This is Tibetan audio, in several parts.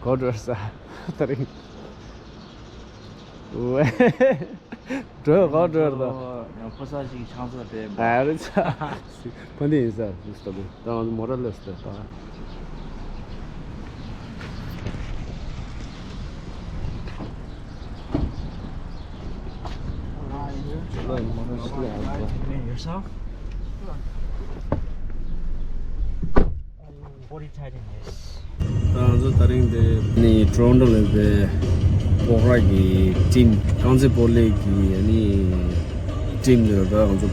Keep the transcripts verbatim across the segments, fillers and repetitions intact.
གོ་འགྲོ་ས། ད་རིང་། འགྲོ་གོ་འགྲོ་ད། ཡང་ཕོ་གསར་ཞིག་ཆང་ས་སྤྲད་པ། ཨ་རེ་ཚ། ཕ་འདི་ཡིན་ས་ཟིག་ལྟ་བུ། ད་ང་ཚོ་མོ་ར་ལས་ལྟ་ད། Yourself? Forty tight in this. ད་ང་ཚོ་ད་རིང་འདི་ནི་ཊོ་རོན་ཊོ་ལ་ཡོད་པའི་སྤོག་ར་གི་ཊིམ། རྐང་རྩེད་སྤོ་ལོ་གི་ཨ་ནི་ཊིམ་འདི་ལ་ད་ང་ཚོ་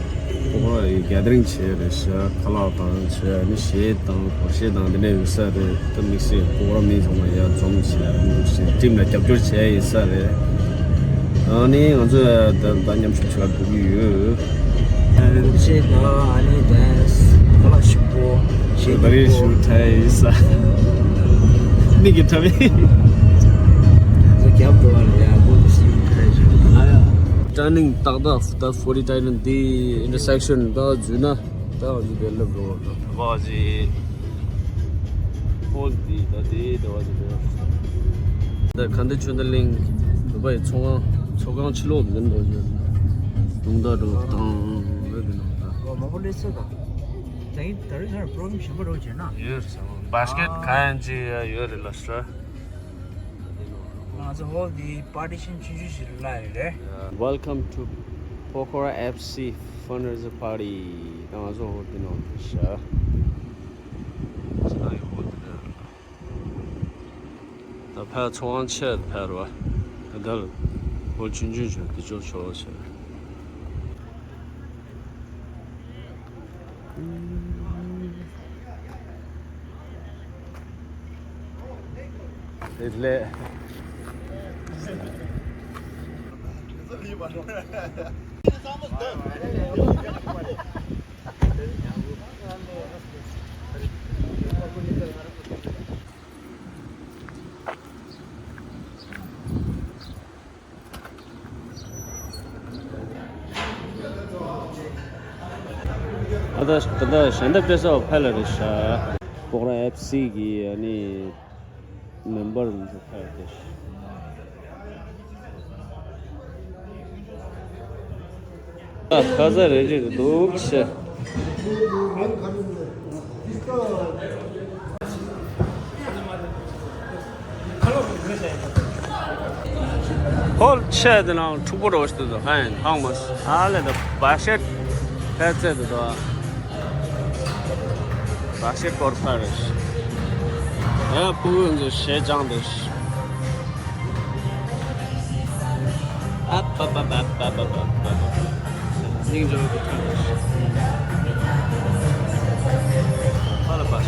སྤོག་ར་གི་གེ་དར་རིང་བྱས་རེད་ཤག་ཁ་ལག་དང་བྱས་ཨ་ནི་གཞས་དང་སྒོར་གཞས་དང་འདི་འདྲ་ཡོད་ས་རེད། ད་དམིགས་བསལ་སྤོག་ར་མི་ཚང་མ་ཡར་འཛོམས་བྱས་ཨ་ནི་ཊིམ་ལ་རྒྱབ་སྐྱོར་བྱས་ཡིན་ས་རེད། ཨ་ནི་ང་ཚོ་ད་ད་མཉམ་ཞུགས་བྱེད་ཀ་འགྲོ་གི་ཡོད། ཆེད་དུ་ཨ་ནི་ཌན་སི་ཁ་ལག་ཞིམ་པོ་ཞིག་ད་རེས་ཞུ་ཐལ་ཡིན་ས། མིག་གི་ཐབས་ཡིན། རྒྱབ་ཏུ་བ་ལ་ཡག་པོ་ཞིག་ཐལ་ཞིག་ཨ་ཡ། ཊར་ནིང་ཏག་ཏག་ད་ཕོར་ཊི་ཊའི་ཊར་ནིང་འདི་ཨིན་ཊར་སེག་ཤན་ད་འཛུལ་ན་ད་འོ་འདི་བེ་ལབ་རོ་ད་བ་ཇི། ཧོལ་འདི་ད་དེ་དེ་བ་ཇི་དེ། ད་ཁ་འདི་ཆུ་འདི་གླིང་དུ་བའི་ཚོང་ཁང་ཚོང་ཁང་ཕྱི་ལོགས་འདི་འདུག་ཡོད། དུང་ད་འགྲོ་དང་རེད་འདི་ནང་ད། ཨོ་མང་པོ་སླེབས་ཚོད་དང་། ད་ཡིན་ད་རེས་ཚར་པོ་རོ་གླིམ་གཞན་པ་རོ་བྱས་ན། ཡོད་རེད་ཟེར་བ། བ་སི་ཀེ་ཊི་ག་ཡང་ཅི་ཡ་ཡོད་རེད་ལ་ཤ། ང་ཚོ་ཧོལ་འདི་པར་ཊི་ཤན་ཆུང་ཆུང་ཞིག་ལ་ཡོད་རེད། Welcome to Pokora F C fundraiser party. ད་ང་ཚོ་ཧོལ་འདི་ནང་དུ་ཤ། ད་ཕར་ཚོང་ཁང་ཆེ་ཕར་བ། ད་ལྟ་ཧོལ་ཆུང་ཆུང་ཞིག་འདི་ཅོག་ཆོག་ཆེ། དེ་ལས། ཨ་ད་ད་ད་ཞལ་འདེབས་སྤྲད་ས་ཕ་ལ་རེད་ཤག་སྤོག་ར་ཨེཕ་སི་གི་ཨ་ནི་མེམ་བར་ཚོ་ཕ་ལ་རེད་ཤག་ཨ་ཁ་ས་རེ་རེ་འདུག་ཤག་ཧོལ་ཆེ་དེ་ནང་འཁྲུག་པོ་རོ་ཞིག་འདུག་ཧན་ཧང་མ་ཨ་ལེ་ད་བ་ཤེད་ཕལ་ཚད་དུ་དོ་བ་ཤེད་སྐོར་ཕ་རེ་ཡ་ཕུ་གུ་ཚོ་ཞེ་ཅང་དེ། ཨ་པ་པ་པ་པ་པ་པ་པ། སྙིང་རྗེ་པོ་ཐོན་ཏེ། ཨ་ལ་པ་ཤ།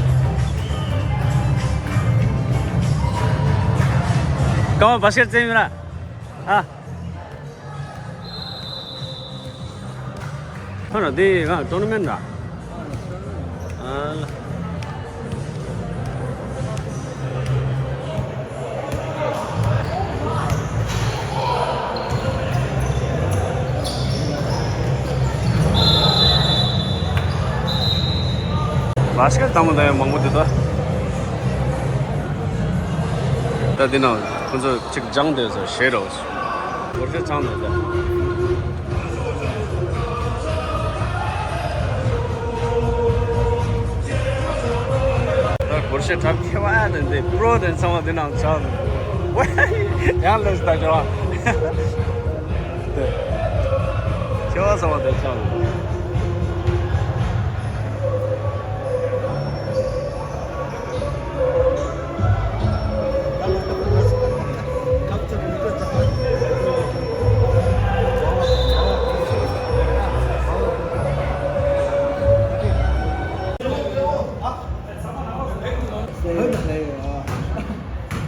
ཀ་བ་བ་ཤེར་ཙེ་མི་ར། ཨ། ཁོ་ན་དེ་ག་ཊོར་ནི་མེན་ཊ་ར། ཨ་ལ། བ་ཤེད་དང་མོ་དང་ཡང་མང་པོ་འདུག་ད། ད་འདི་ནང་ཁོ་ཚོ་གཅིག་སྦྱངས་བསྡད་ཟེར་ཞེ་རོ། སྒོར་གཞས་ཚང་འདུག་ད། ད་སྒོར་གཞས་གྲབས་ཁེ་བ་ཨ་ནི་འདི་པྲོ་དེ་ཚང་མ་འདི་ནང་ཆགས་འདུག་ཝེ། ཡང་ལོས་ད་ཞོ། དེ། ཁེ་བ་ཚང་མ་དེ་ཆགས་འདུག་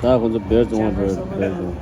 ད་ཁོང་ཚོ་བེར་བཙོང་བ་བེར་བེར་བཙོང་།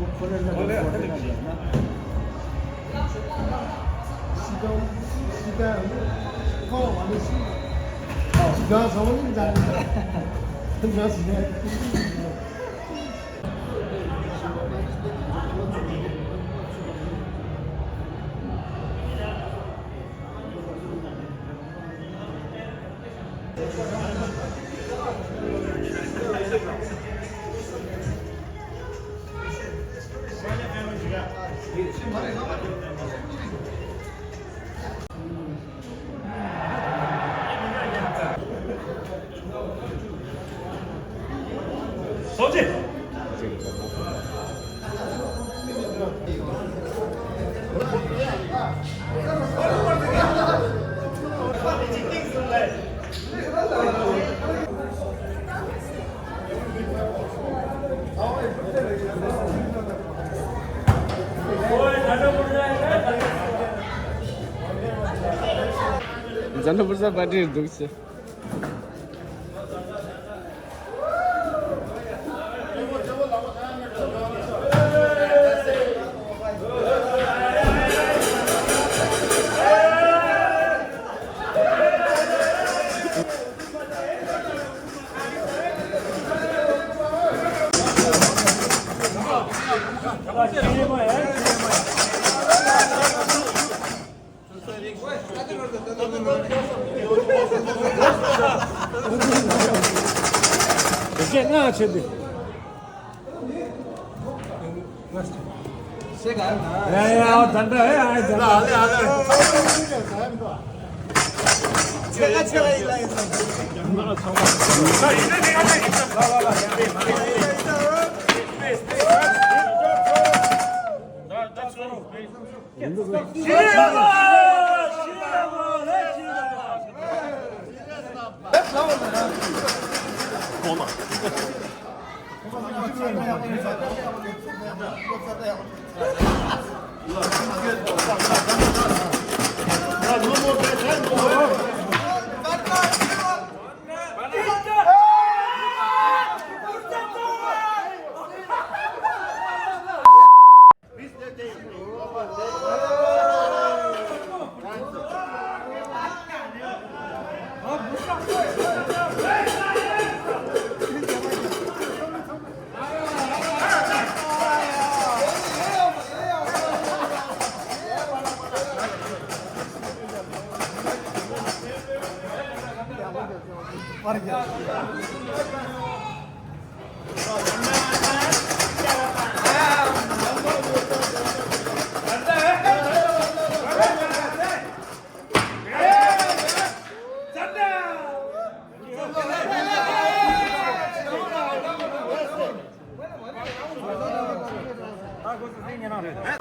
ཟ་ན་བུར་ས་པ་ཏི་འདུག་ཟེར།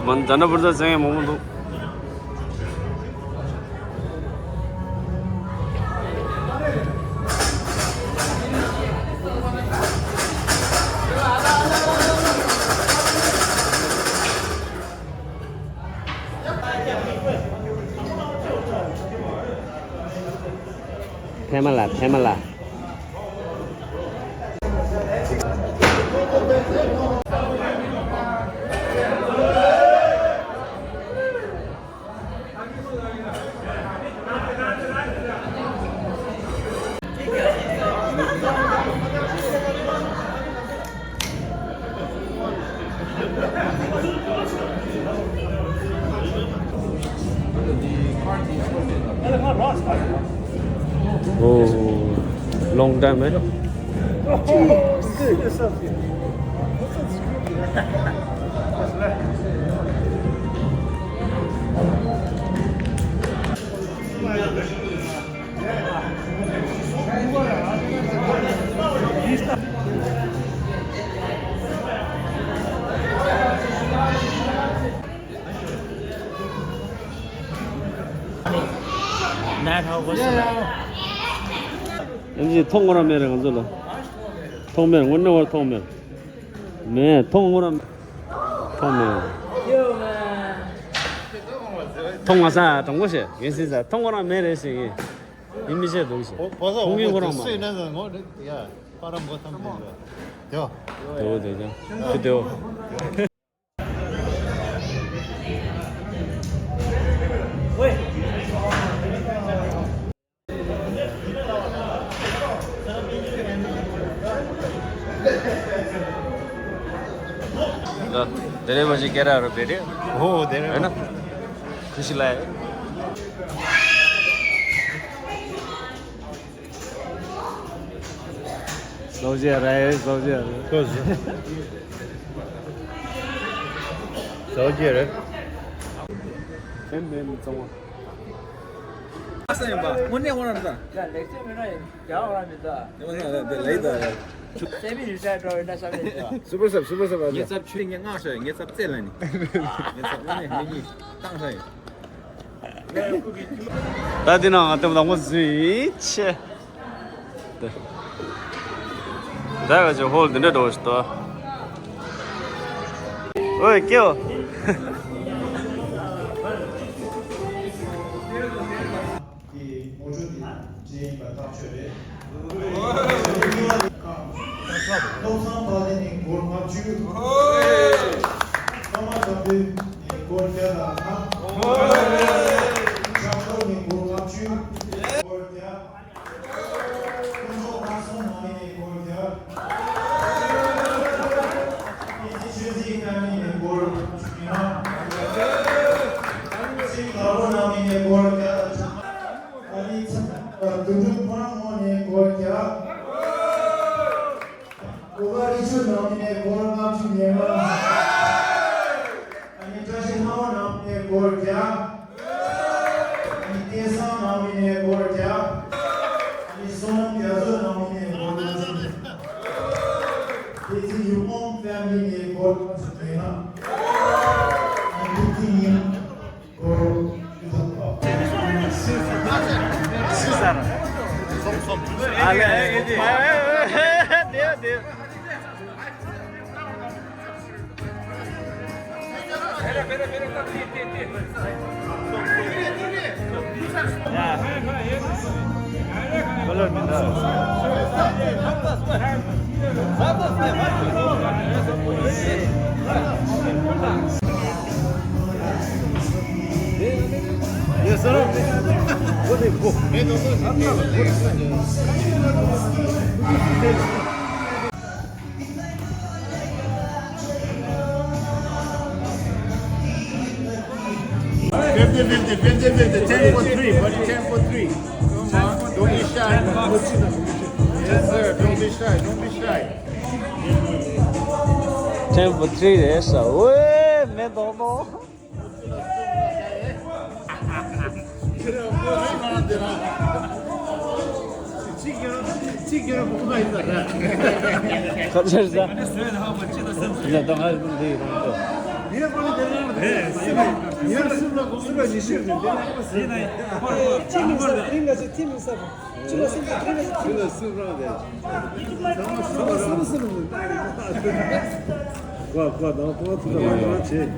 མ་ད་ན་བུར་ད་ཟེང་ཡང་མང་པོ་འདུག་ཕེ་མ་ལ་ཕེ་མ་ལ། Oh, long time, eh? ཨེམ་ཆི་མཐོང་ངོ་ར་མེད་རེད་ང་ཚོ་ལ། མཐོང་མེད། དངོས་གནས་བར་མཐོང་མེད། མེད། མཐོང་ངོ་ར་མཐོང་མེད། མཐོང་ང་ས་དྲང་པོ་བཤད་ངས་ཟིན་ས་མཐོང་ངོ་ར་མེད་རེད་ཟེར་ཡིན། ཡིན་མི་བྱེད་འདུག་ཞེས། ཁོང་གིས་ཁོ་རང་མ་རེད། དེའོ་དེའོ་དེ་དེའོ། དེ་རེད་མ་གཞི་སྐད་ར་རུ་བེ་རེད། ཨོ་དེ་རེད། ཨེ་ན། ཁུ་ཤི་ལ་ཡ། ཟོ་ཇེ་རེད། ཟོ་ཇེ་རེད། ཁོ་ཟོ་ཇེ་རེད། ཁྱེད་མེད་མི་གཙང་བ། ས་ཡོང་པ་དངོས་གནས་དབང་རང་ད། ཡ་ལེགས་བཤད་མི་འདྲ་ཡིན། རྒྱ་དབང་རང་མི་འདྲ། དེ་མ་ཟད་དེ་ལས་ད་ཡ། སེ་མི་རི་ཊ་ཡར་འགྲོ་ཡོད་ན་ས་མི་འདྲ། སུ་པར་སབ་སུ་པར་སབ་ཨ་ངས་ཙབ་ཆུ་ངས་སྔགས་ཤ་ངས་ཙབ་རྩེ་ལ་ནི། ངས་ཙབ་དངོས་གནས་མི་གཉིས་བཏང་ས་ཡིན། ད་འདི་ནང་ང་ལྟ་བུ་དང་པོ་ཟིན་ཆེ། ད་ག་ཅི་ཧོལ་འདི་འདྲ་འགྲོ་ཞིག་ཏོ། ཨོའི་ཀེའོ། ཀྱི་ངོ་སྤྲོད་ བློ་བཟང་དཔལ་ལྡན་ནས་སྒོར་ལྔ་བཅུ། ཀརྨ་བྱམས་པའི་ནས་སྒོར་བརྒྱ་དང་ལྔ། ལྕམ་སྒྲོལ་ནས་སྒོར་ལྔ་བཅུ། སྒོར་བརྒྱ། ཀུན་མཆོག་བསྟན་སྲུང་ནང་མི་ནས་སྒོར་བརྒྱ། བསྟན་འཛིན་ཆོས་འཛིན་ཨ་མི་ནས་སྒོར་བཅུ་ལྔ། ཚེ་དལ་བུ་ནང་མི་ནས་སྒོར་བརྒྱ་དང་ལྔ། ཨ་ནི་ཚ་དོན་གྲུབ་ཁོ་རང་ངོས་ནས་སྒོར་བརྒྱ། གུ་ག་རི་ཆུ་ནང་མི་ནས་སྒོར་ལྔ་བཅུ་ཉེར་ལྔ། ཨ་ནི་བཀྲ་ཤིས་ལྷ་མོ་ནང་མི་ནས་སྒོར་བརྒྱ། ཨ་ནི་སྐལ་བཟང་ནང་མི་ནས་སྒོར་བརྒྱ། ཨ་ནི་བསོད་ནམས་རྒྱ་མཚོ་ནང་མི་ནས་སྒོར་ལྔ་བཅུ། བསྟན་འཛིན་ཡུམ་མོང་ཕེ་མི་ལི་ནས་སྒོར་ལྔ་བཅུ་ཉེར་ལྔ། ཨ་ནི་བསྟན་འཛིན་ཉིན། Fifty fifty, fifty fifty, ten for three, buddy, ten for three. Come on, don't be shy. Yes, sir, don't be shy, don't be shy. Ten for three རེད་ས། ཝེ། མེ་ཏོག་ཏོ། ཁ་ཆར་ས། ཡ་ད་ང་འདི་རང་ཏོ། ཁྱི་ལ་སུ་རང་རེད། ཁྱི་ལ་སུ་རང་རེད། ཁོ་ཁོ་དང་ཁོ་ཚོ་དང་ང་རང་བྱེད།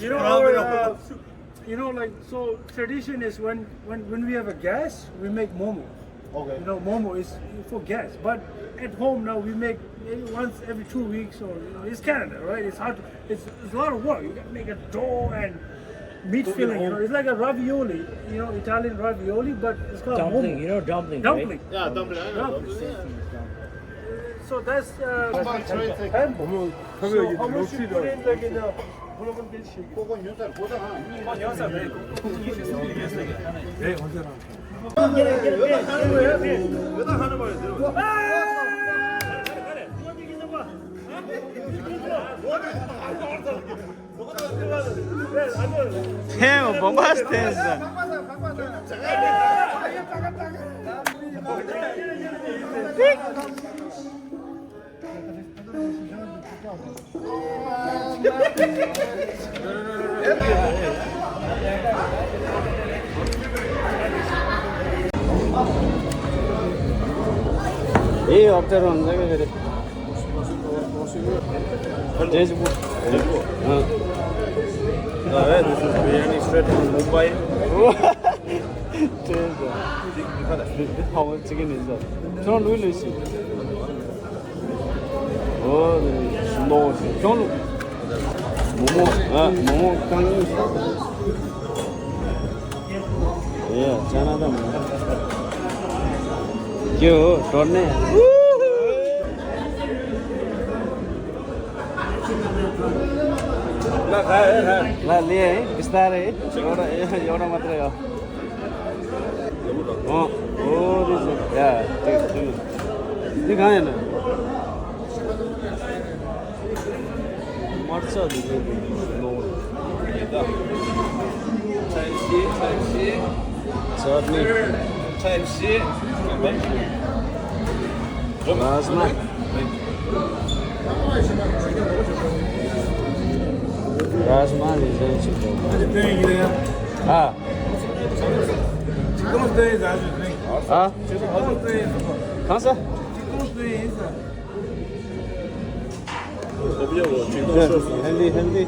You know, our, uh, You know, like, so tradition is when, when, when we have a guest, we make momo. Okay. You know, momo is for guests. But at home now, we make maybe once every two weeks, or, you know, it's Canada, right? It's hard. It's, it's a lot of work. You gotta make a dough and meat filling. You know, it's like a ravioli. You know, Italian ravioli, but it's called dumpling. Momo. You know, dumpling. Dumpling. Right? Yeah, dumpling. I know dumpling. Yeah. So that's uh, so how much you put in, like, in a ཐེངས་སྦོམ་པ་ཐེངས་ཟེར། ཨེ་ཨོབ་ཏེ་རོང་ཟེར་གི་རེད། This is biryani straight from Mumbai. Taste. How much chicken is that? ཁྱོད་ལུས་ལུས་ཤིག་ཨོ་ནོ་ཁྱོད་ལུས། མོག་མོག་ཨ་མོག་མོག་བཏང་ཡིན། ཡ་ཅ་ན་ད་མོ་ཀྱོ་ཏོར་ནེ། ལ་ལེ་བི་སྟ་རེ་ཡོ་ར་ཡོ་ར་མ་ཏྲ་ཡོ། ཨོ་ཨོ་རེ་ཟེར་ཡ་ཏེ་ཏེ་ཏེ་གང་ཡིན་ན། དམར་ཆ་འདི་ནས་ལོ། ཆ་ནི། རཱཇ་མ། རཱཇ་མ་ནི་ཟེར་ཅིག་འདུག་ཨ། ཨ། གང་ས། ཧན་ལི་ཧན་ལི།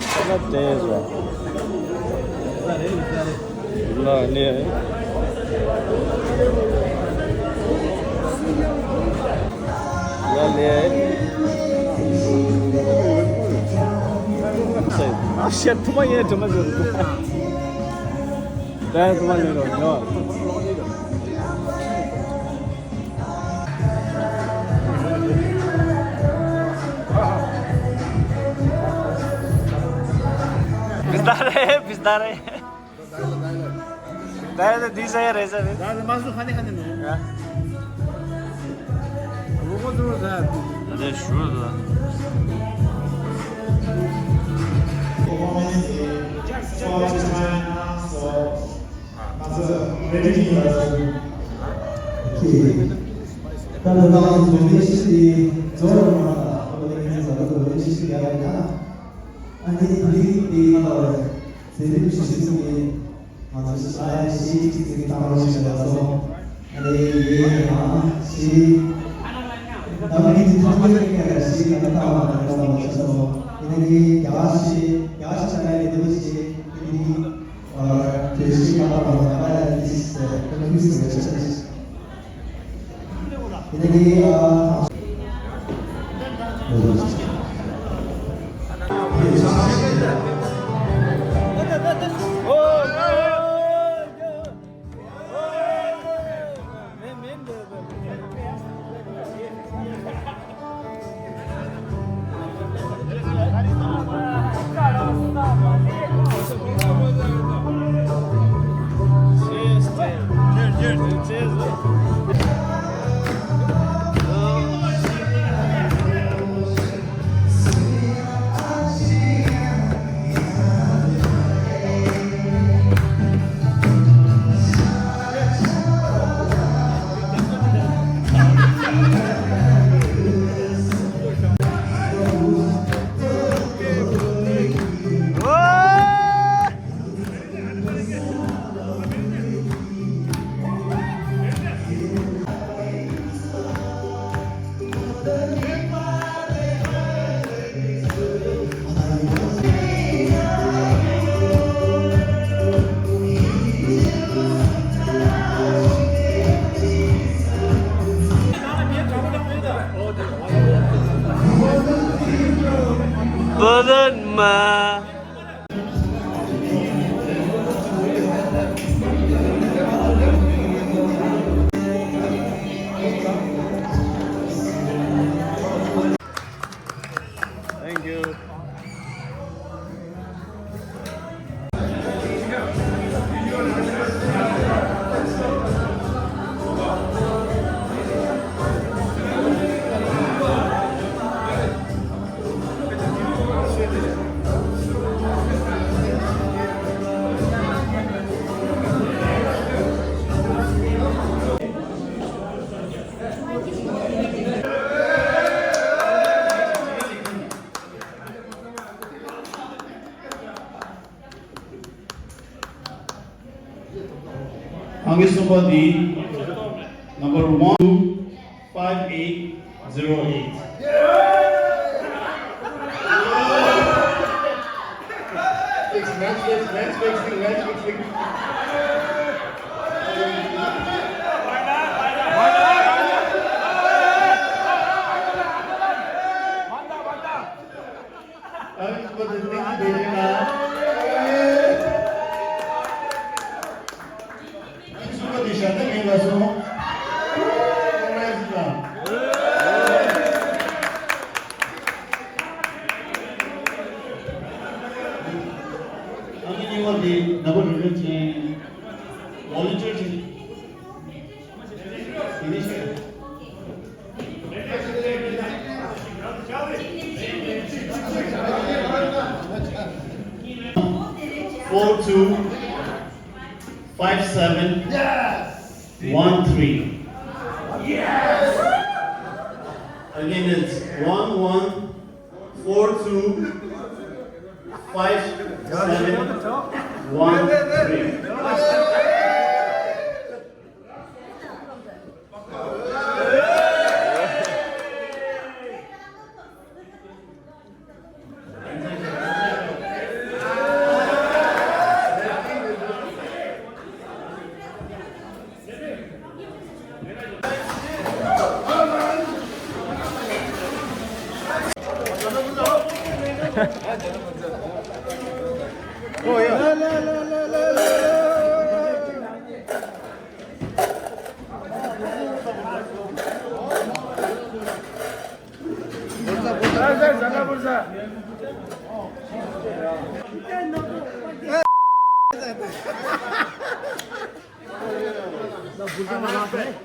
ས་ལ་ཏེ་ཟ། ལ་ལེ། ལ་ལེ། ཨ་ཤ་ཐུ་མ་ཡེ་ཐུ་མ་ཟེར། ད་ཐུ་མ་ལེ་རོ་ཉོ། Pistare, pistare. Dai, dai, dai, dai, dai. Dai, dai, masu khane khane no. Ya. Wo ko duro da. Dai, sure da. Performance is just time, so Thank you. ཨང་ཀི་གསུམ་པ་འདི། Number one two five eight zero eight. Fix, match fix, match fixing, match fixing. ཨ་ནི་ཚོ་དེ་ཏིང་ཏིང་བེ་རེ་ན། ཨ་ནི་ཚོ་དེ་ཤ་ཏ་ངེ་ལ་སོང་། ཀོང་རེ་སི་ལ། ཨ་ནི་གཉིས་པ་དེ་ནག་པོ་རེ་རེ་ཅན། ཝོ་ལན་ཊི་ཡར་ཅན། དེ་ནས་ཤེས། Four two five seven one three. Again, it's one one four two five seven one three.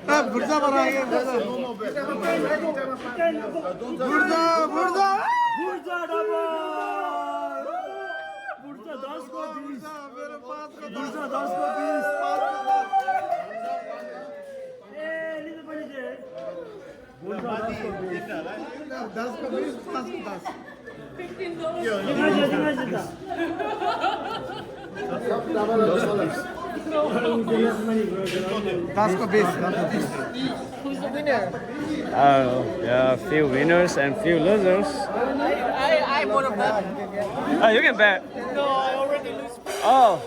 हाँ, बुर्जा बना के, बुर्जा। बुर्जा, बुर्जा। बुर्जा डबल। बुर्जा दस को बीस। मेरे पास का बुर्जा दस को बीस। ए, नहीं तो बनी जे। दस को बीस, पाँच को दस। दस को बीस। Who's the winner? I don't know. There are a few winners and few losers. I, I'm one of them. Oh, you can bet. No, I already lose. Oh.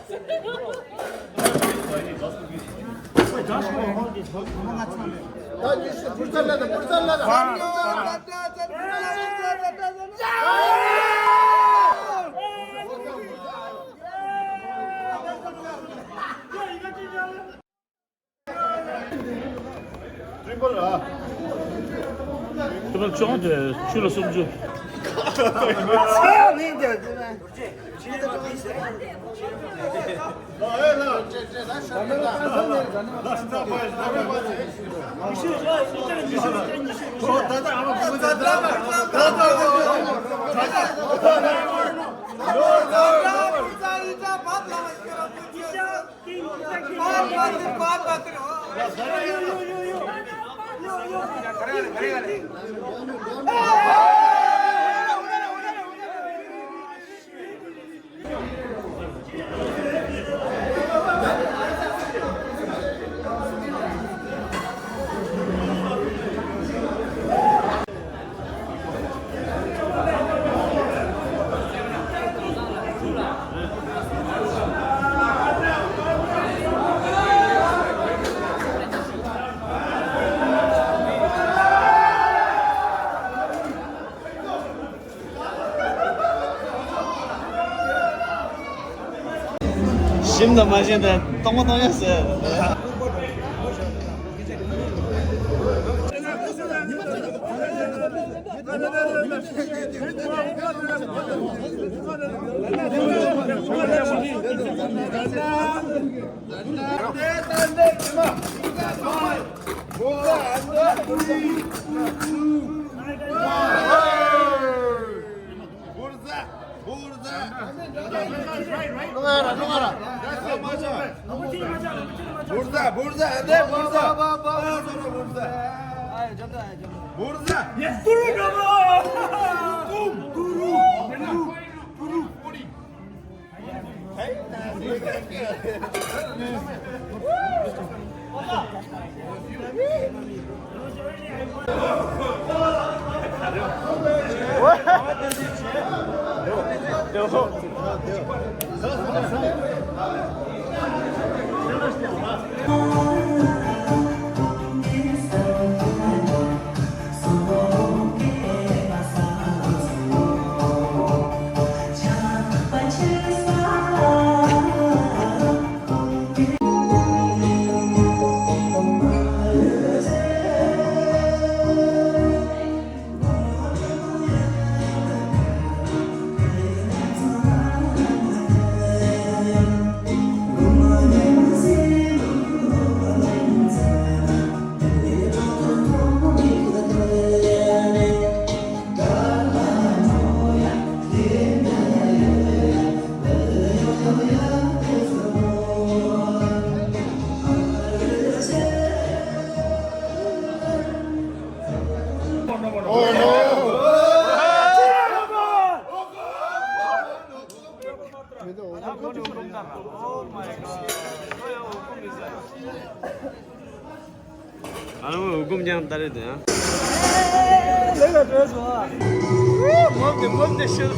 ཁྱོད་ཅང་དེ་ཆུ་ལ་སུམ་ཅུ། ཞིམ་དང་མ་ཞིམ་དང་གཏོང་མ་གཏོང་ཡ་ཟེར། ཨ་ནི་འོ་སྐོམ་ཀྱང་ལྟ་རེད་དེ། ལེགས་ལ་འགྲོ་སོང་ཨ། མོབ་དེ་མོབ་དེ་ཤི།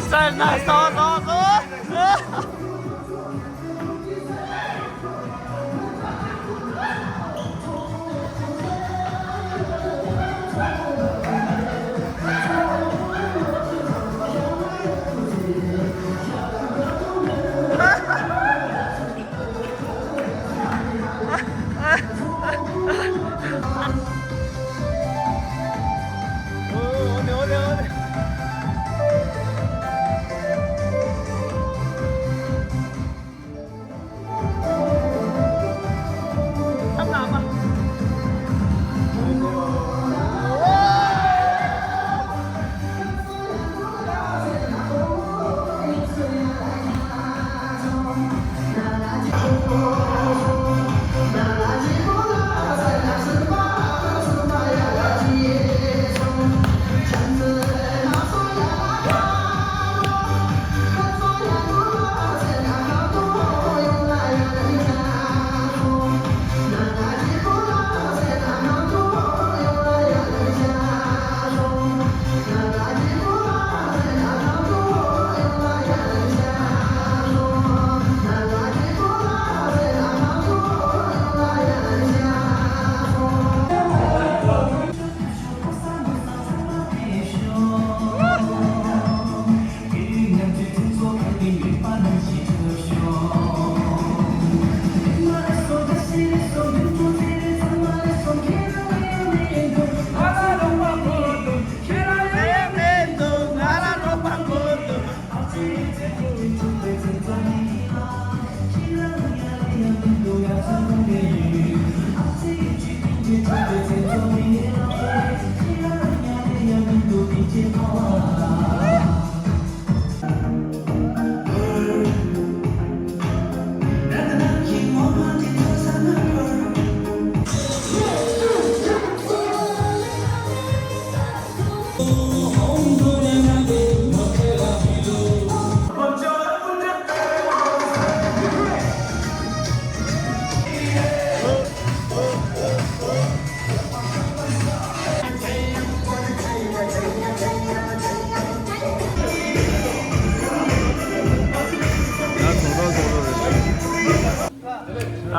སར་ན་སོ་སོ་སོ།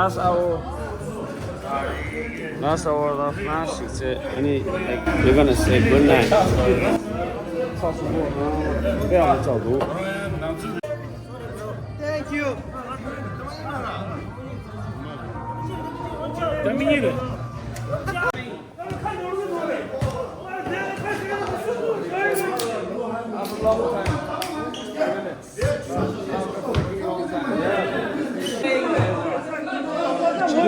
Last hour, last hour, the flash is, uh, any, like, we're gonna say good night. Thank you.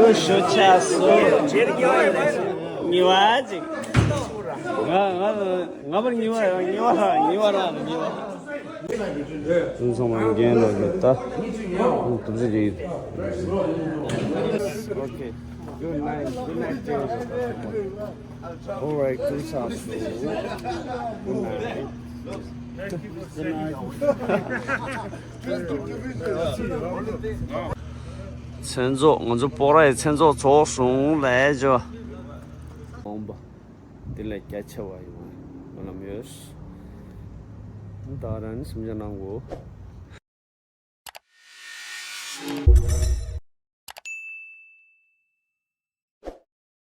ཁྱོད་ཤོ་ཆ་སོ། ཉི་བ་ཅིག་ང་ང་ང་བར་ཉི་བ་ཉི་བ་ཉི་བ་ར་ཉི་བ། ཚུན་ཚང་མ་རྒན་ལོ་ལོ་ད། དུམ་ཚོད་ཅིག Okay. Good night. Good night, James. All right, good night. Good night. མཚན་ཚོགས་ང་ཚོ་སྤོག་ར་ཡི་མཚན་ཚོགས་ཚོགས་སོང་ལས་ཇོ། འོང་པ། འདི་ལས་རྒྱ་ཆེ་བ་ཡོང་ལམ་ཡོད། ད་རན་སེམས་ཅན་ནང་གོ།